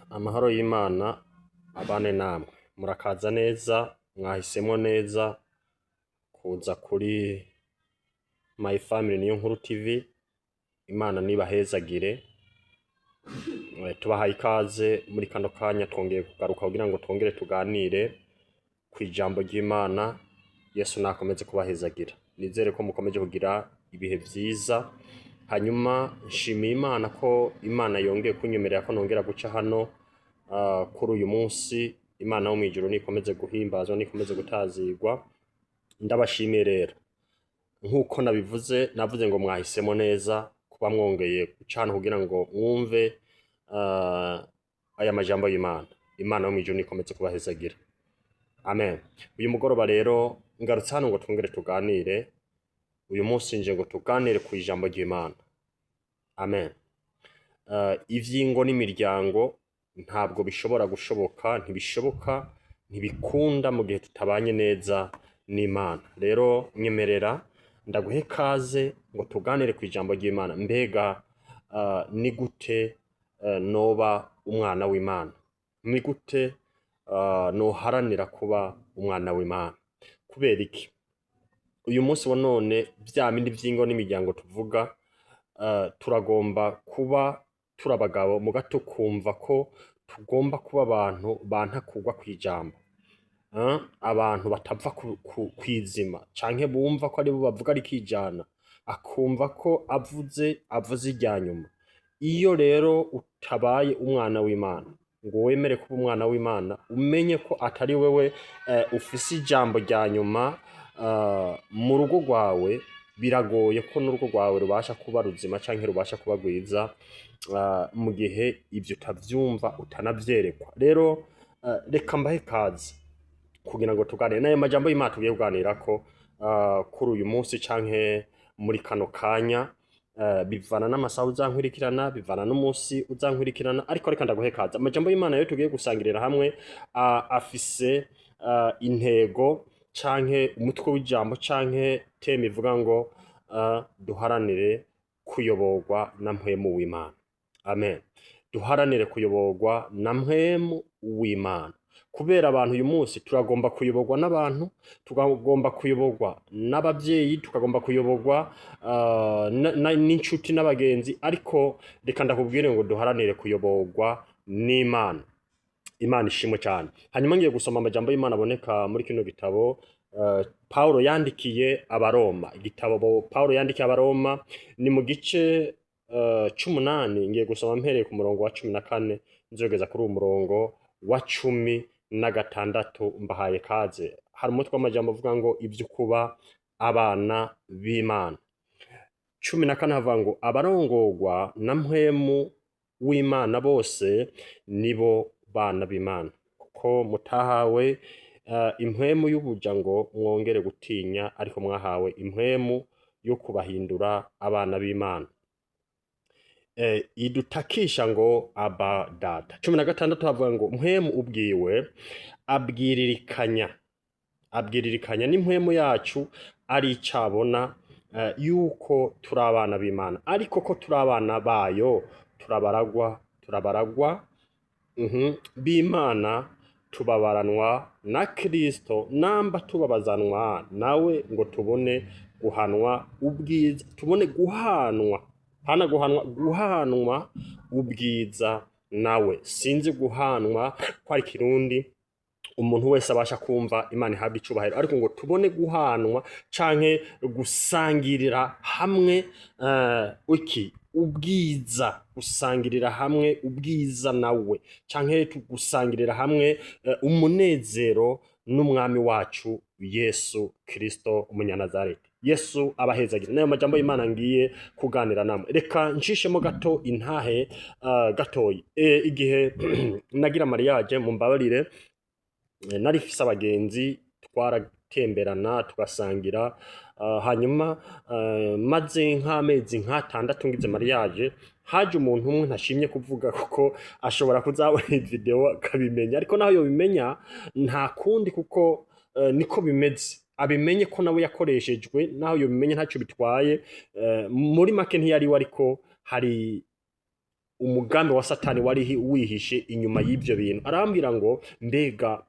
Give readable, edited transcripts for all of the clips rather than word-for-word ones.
Amahoro y'Imana abane namwe. Murakaza neza, mwahisemwo neza kuza kuri My Family Niyo Nkuru TV. Imana nibahezagire. Tubahaye ikaze muri kano kanya, twongeye kugaruka kugira ngo twongere tuganire kw'ijambo ry'Imana. Yesu nakomeze kubahezagira. Nizere ko mukomeje kugira ibihe vyiza. Hanyuma nshimiye Imana ko Imana yongeye kunyemerera ko nongera guca hano kuri uyu munsi. Imana yo mw'ijuru nikomeze guhimbazwa, nikomeze gutazigwa. Ndabashimiye rero, nk'uko nabivuze, navuze ngo mwahisemo neza kuba mwongeye guca hano kugira ngo mwumve aya majambo y'Imana. Imana yo mw'ijuru nikomeze kubahezagira. Amen. Uyu mugoroba rero ngarutse hano ngo twongere tuganire. Uyu munsi nje ngo tuganire ku ijambo ry'Imana. Amen. Ivy'ingo n'imiryango ntabwo bishobora gushoboka, ntibishoboka, ntibikunda mu gihe tutabanye neza n'Imana. Rero nyemerera ndaguhe kaze ngo tuganire ku ijambo ry'Imana. Mbega ni gute noba umwana w'Imana? Ni gute noharanira kuba umwana w'Imana? Kubera iki? Uyu munsi wa none, vya bindi vy'ingo n'imiryango tuvuga, turagomba kuba turi abagabo muga tukumva ko tugomba kuba abantu bantakugwa kw'ijambo. Abantu batava kw'izima canke bumva ko aribo bavuga rikijana, akumva ko avuze avuze irya nyuma. Iyo rero utabaye umwana w'Imana, ngo wemere kuba umwana w'Imana, umenye ko atari wewe ufise ijambo rya nyuma mu rugo rwawe, biragoye ko n'urugo rwawe rubasha kuba ruzima canke rubasha kuba rwiza mu gihe ivyo utavyumva, utanavyerekwa. Rero reka mbahe kaze kugira ngo tuganire n'ayo majambo y'Imana tugiye kuganirako kuri uyu munsi canke muri kano kanya. Bivana n'amasaha uzankurikirana, bivana n'umunsi uzankurikirana, ariko reka ndaguhe kaze. Amajambo y'Imana rero tugiye gusangirira hamwe afise intego canke umutwe w'ijambo canke thème ivuga ngo duharanire kuyoborwa na Mpwemu w'Imana. Amen. Duharanire kuyoborwa na Mpwemu w'Imana, kubera abantu uyu munsi turagomba kuyoborwa n'abantu, tugomba kuyoborwa n'abavyeyi, tukagomba kuyoborwa n'inshuti n'abagenzi, ariko reka ndakubwire ngo duharanire kuyoborwa n'Imana. Imana ishimwe cyane. Hanyuma ngiye gusoma amajambo y'Imana aboneka muri kino gitabo Paulo yandikiye Abaroma. Igitabo Paulo yandikiye Abaroma ni mu gice c'umunani. Ngiye gusoma mpereye ku murongo wa 14 nzogeza kuri uwo murongo wa 16. Mbahaye kaze. Hari umutwe w'amajambo avuga ngo ibyo kuba abana b'Imana. 14 havuga ngo: "Abarongorwa na Mpwemu w'Imana bose nibo bana b'Imana. Kuko mutahawe impwemu y'ubuja ngo mwongere gutinya, ariko mwahawe impwemu yo kubahindura abana b'Imana, idutakisha ngo: Aba, Data." 16 havuga ngo: "Mpwemu ubwiwe abwiririkanya n'impwemu yacu ari icabona yuko turi abana b'Imana. Ariko ko turi abana bayo, turabaragwa b'Imana, tubabaranwa na Kristo, namba tubabazanwa nawe ngo tubone guhanwa ubwiza, tubone guhanwa, hana guhanwa, guhanwa ubwiza nawe." Sinzi guhanwa ko ari Kirundi umuntu wese abasha kumva. Imana ihabwa icubahiro. Ariko ngo tubone guhanwa canke gusangirira hamwe iki? Ubwiza. Gusangirira hamwe ubwiza nawe, canke gusangirira hamwe umunezero n'umwami wacu Yesu Kristo umunyanazareti. Yesu abahezagira. Nayo majambo y'Imana ngiye kuganira namwe. Reka nshishemo gato intahe gatoyi. Igihe nagira mariage, mumbabarire, nari mfise abagenzi, twaratemberana, tugasangira. Hanyuma maze nk'amezi nk'atandatu ngize mariage, haje umuntu umwe ntashimye kuvuga kuko ashobora kuzabona iyi video akabimenya, ariko naho yobimenya nta kundi, kuko niko bimeze. Abimenye ko nawe yakoreshejwe. Naho yobimenya ntacyo bitwaye. Muri make ntiyari we, ariko hari Umugambi wa Satani wari wihishe inyuma y'ivyo bintu. Arambwira ngo: "Mbega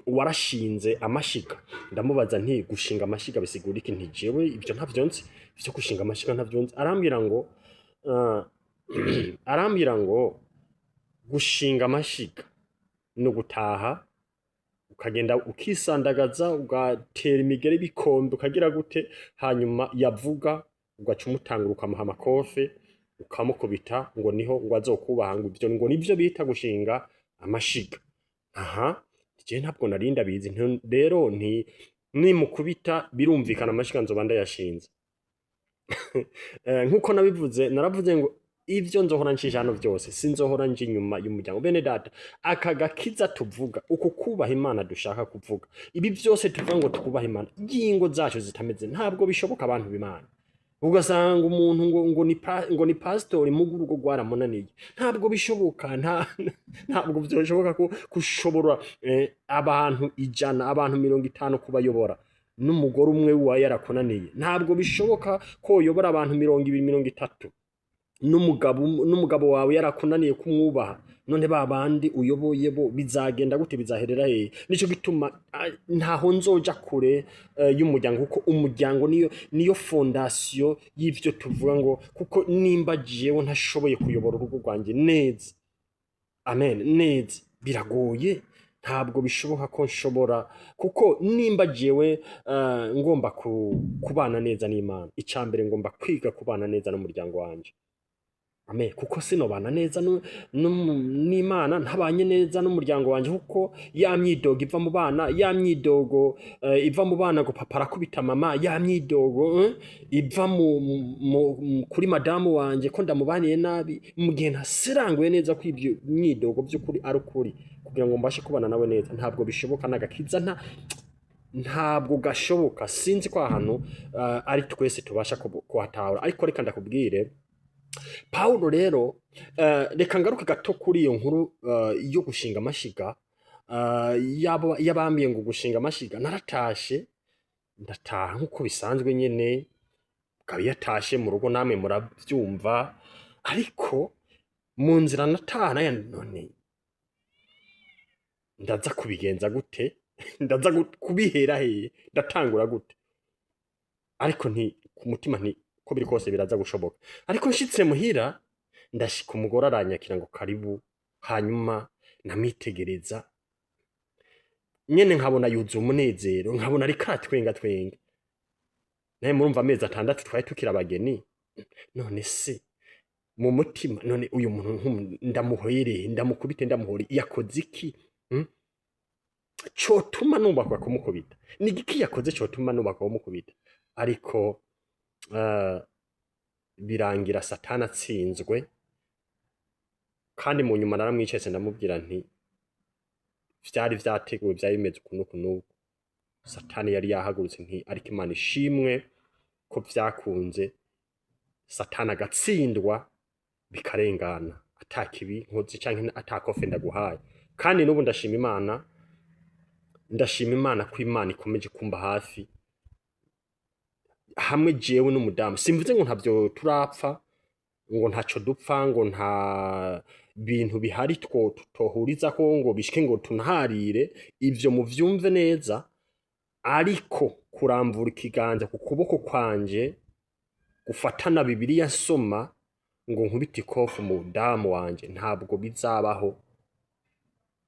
warashinze amashiga?" Ndamubaza nti: "Gushinga amashiga bisigura iki?" Nti: "Jewe ibyo ntavyo nzi, ivyo gushinga amashiga ntavyo nzi." Arambwira ngo gushinga amashiga no gutaha ukagenda ukisandagaza, ugatera imigeri ibikombe, ukagira gute, hanyuma yavuga ugaca umutangura, ukamuha amakofe, ukamukubita, ngo niho ngo azokubaha, ngo ivyo ngo nivyo bita gushinga amashiga. Aha je ntabwo nari ndabizi. Rero nti nimukubita birumvikana, amashiga nzoba ndayashinze. Nkuko nabivuze, naravuze ngo ivyo nzohora ncisha hano vyose, sinzohora nje inyuma y'umuryango. Bene data, aka gakiza tuvuga, uku kubaha Imana dushaka kuvuga, ibi byose tuvuga ngo twubaha Imana, ingingo zacu zitameze, ntabwo bishoboka. Abantu b'Imana, ugasanga umuntu ngo ni pastori, mugu urugo rwaramunaniye. Ntabwo bishoboka. Ntabwo byoshoboka ko kushobora abantu 100, abantu 50 kubayobora n'umugore umwe wa yarakunaniye. Ntabwo bishoboka ko uyobora abantu 20, 30 n'umugabo wawe yarakunaniye kumwubaha. None ba bandi uyoboye bo bizagenda gute? Bizaherera hehe? Nico gituma ntaho nzoja kure y'umuryango, kuko umuryango niyo fondation y'ivyo tuvuga ngo, kuko nimba jewe ntashoboye kuyobora urugo rwanjye neza, amen, neza, biragoye, ntabwo bishoboka ko nshobora, kuko nimba jewe ngomba kubana neza n'Imana, icya mbere ngomba kwiga kubana neza n'umuryango wanje, amen, kuko sinobana neza n'Imana ntabanye neza n'umuryango wanje, kuko ya myidogo iva mu bana, ya myidogo iva mu bana ngo papa arakubita mama, ya myidogo iva kuri madamu wanje ko ndamubaniye nabi, mu gihe ntasiranguye neza ko ibyo myidogo by'ukuri ari ukuri kugira ngo mbashe kubana nawe neza, ntabwo bishoboka. N'agakiza ntabwo gashoboka. Sinzi ko ahantu ari twese tubasha kuhatahura, ariko reka ndakubwire Pawulo rero. Reka ngaruke gato kuri iyo nkuru yo gushinga amashiga, y'abambwiye ngo gushinga amashiga. Naratashe, ndataha nk'uko bisanzwe nyene, ukaba iyo atashe mu rugo namwe murabyumva. Ariko mu nzira nataha nayo, none ndaza kubigenza gute? Ndaza kubihera hehe? Ndatangura gute? Ariko nti ku mutima nti ko biri kose biraza gushoboka. Ariko nshitse muhira, ndashika, umugore aranyakira ngo karibu. Hanyuma namwitegereza nyene nkabona yuzuye umunezero, nkabona ariko aratwenga twenga. Naye murumva, amezi 6 twari tukiri abageni. None se mu mutima, none uyu muntu ndamuhereye, ndamukubite, ndamuhore, yakoze iki? Cotuma nubakwa kumukubita? Ni igiki yakoze cotuma nubakwa kumukubita? Ariko birangira Satani atsinzwe. Kandi mu nyuma naramwicese, ndamubwira nti vyari vyateguwe, vyari bimeze uku n'uku n'uku, Satani yari yahagurutse, nti ariko Imana ishimwe ko vyakunze, Satani agatsindwa, bikarengana ata kibi nkoze canke ata kofe ndaguhaye. Kandi n'ubu ndashima Imana, ndashima Imana ko Imana ikomeje kumba hafi hamwe jewe n'umudamu. Simvuze ngo ntavyo turapfa, ngo ntaco dupfa, ngo nta bintu bihari two tutohurizako ngo bishike ngo tunaharire, ivyo muvyumve neza. Ariko kuramvura ikiganza ku kuboko kwanje gufatana Bibiliya nsoma ngo nkubite ikofu umudamu wanje, ntabwo bizabaho,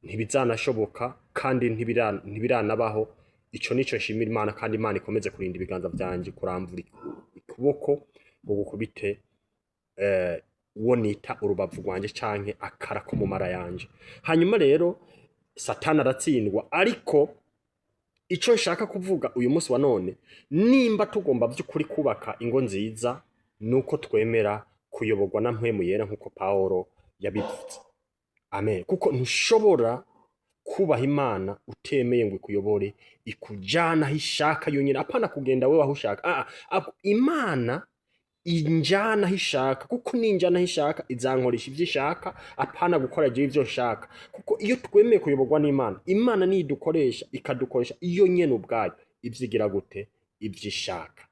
ntibizanashoboka, kandi ntibiranabaho. Ico nico nshimira Imana, kandi Imana ikomeze kurinda ibiganza vyanje kuramvura ukuboko ngo gukubite uwo nita urubavu rwanje canke akara ko mu mara yanje. Hanyuma rero Satani aratsindwa. Ariko ico nshaka kuvuga uyu munsi wa none, nimba tugomba vy'ukuri kubaka ingo nziza, nuko twemera kuyoborwa na Mpwemu Yera nk'uko Pawulo yabivuze, amen, kuko ntushobora kubaha Imana utemeye ngo ikuyobore, ikujana aho ishaka yonyine, apana kugenda wewe aho ushaka. Imana injana aho ishaka, kuko ninjana aho ishaka izankoresha ivyo ishaka, apana gukora jewe ivyo nshaka. Kuko iyo twemeye kuyoborwa n'Imana, Imana niyo idukoresha, ikadukoresha iyo nyene ubwayo ivyo igira gute, ivyo ishaka.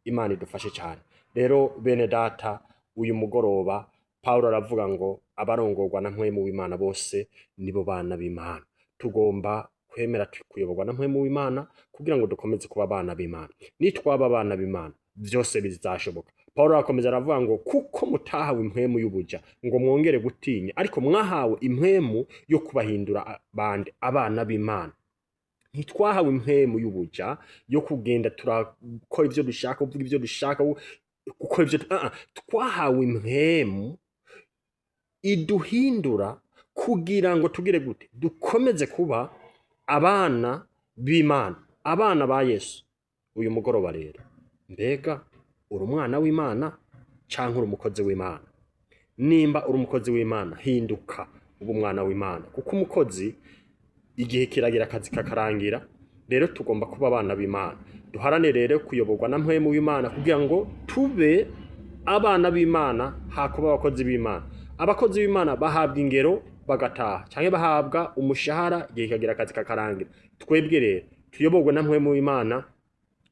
Imana idufashe cyane. Rero bene data, uyu mugoroba Pawulo aravuga ngo abarongorwa na Mpwemu w'Imana bose nibo bana b'Imana. Tugomba kwemera kuyoborwa na Mpwemu w'Imana kugira ngo dukomeze kuba abana b'Imana. Nitwaba abana b'Imana, vyose bizashoboka. Pawulo arakomeza aravuga ngo kuko mutahawe impwemu y'ubuja ngo mwongere gutinya, ariko mwahawe impwemu yo kubahindura bande? Abana b'Imana. Ntitwahawe impwemu y'ubuja yo kugenda turakora ivyo dushaka, kuvuga ivyo dushaka, gukora ivyo twahawe impwemu iduhindura kugira ngo tugire gute? Dukomeze kuba abana b'Imana, abana ba Yesu. Uyu mugoroba rero, mbega uri umwana w'Imana canke uri umukozi w'Imana? Nimba uri umukozi w'Imana, hinduka uba umwana w'Imana, kuko umukozi igihe kiragira akazi kakarangira. Rero tugomba kuba abana b'Imana. Duharane rero kuyoborwa na Mpwemu w'Imana kugira ngo tube abana b'Imana hakuba abakozi b'Imana. Abakozi b'Imana bahabwa ingero bagataha, canke bahabwa umushahara, igihe kikagira akazi kakarangira. Twebwe rero tuyoborwe na Mpwemu w'Imana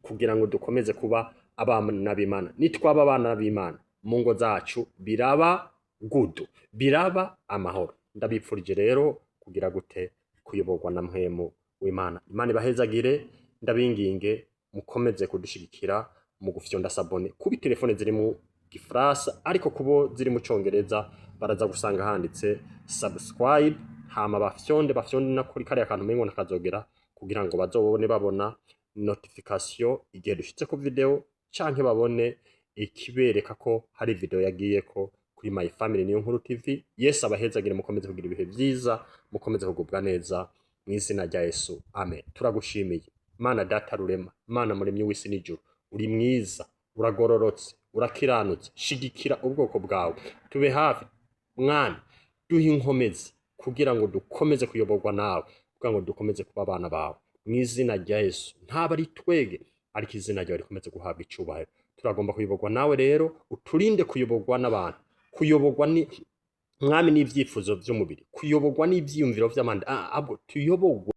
kugira ngo dukomeze kuba abana b'Imana. Nitwaba abana b'Imana, mu ngo zacu biraba good, biraba amahoro. Ndabipfurije rero kugira gute? Kuyoborwa na Mpwemu w'Imana. Imana ibahezagire. Ndabinginge mukomeze kudushigikira mu gufyonda s'abonner kubi telefone ziri mu gifaransa, ariko kubo ziri mu congereza baraza gusanga handitse subscribe, hama bafyonde na kuri kariya kantu umengo nakazogera, kugira ngo bazobone babona notification igihe dushitse ku video, canke babone ikibereka ko hari video yagiyeko kuri My Family Niyo Nkuru TV. Yesu abahezagire, mukomeze kugira ibihe vyiza, mukomeze kugubwa neza mu izina rya Yesu, amen. Turagushimiye Mana Data Rurema, Mana Muremyi w'isi n'ijuru. Uri mwiza, uragororotse, urakiranutse. Shigikira ubwoko bwawe, tube hafi Mwami, duhe inkomezi kugira ngo dukomeze kuyoborwa nawe, kugira ngo dukomeze kuba abana bawe mu izina rya Yesu. Ntaba ari twege, ariko izina ryawe rikomeze guhabwa icubahiro. Turagomba kuyoborwa nawe rero, uturinde kuyoborwa n'abantu, kuyoborwa ni Mwami n'ivyifuzo vy'umubiri, kuyoborwa n'ivyiyumviro vy'abandi, ahubwo tuyoborwe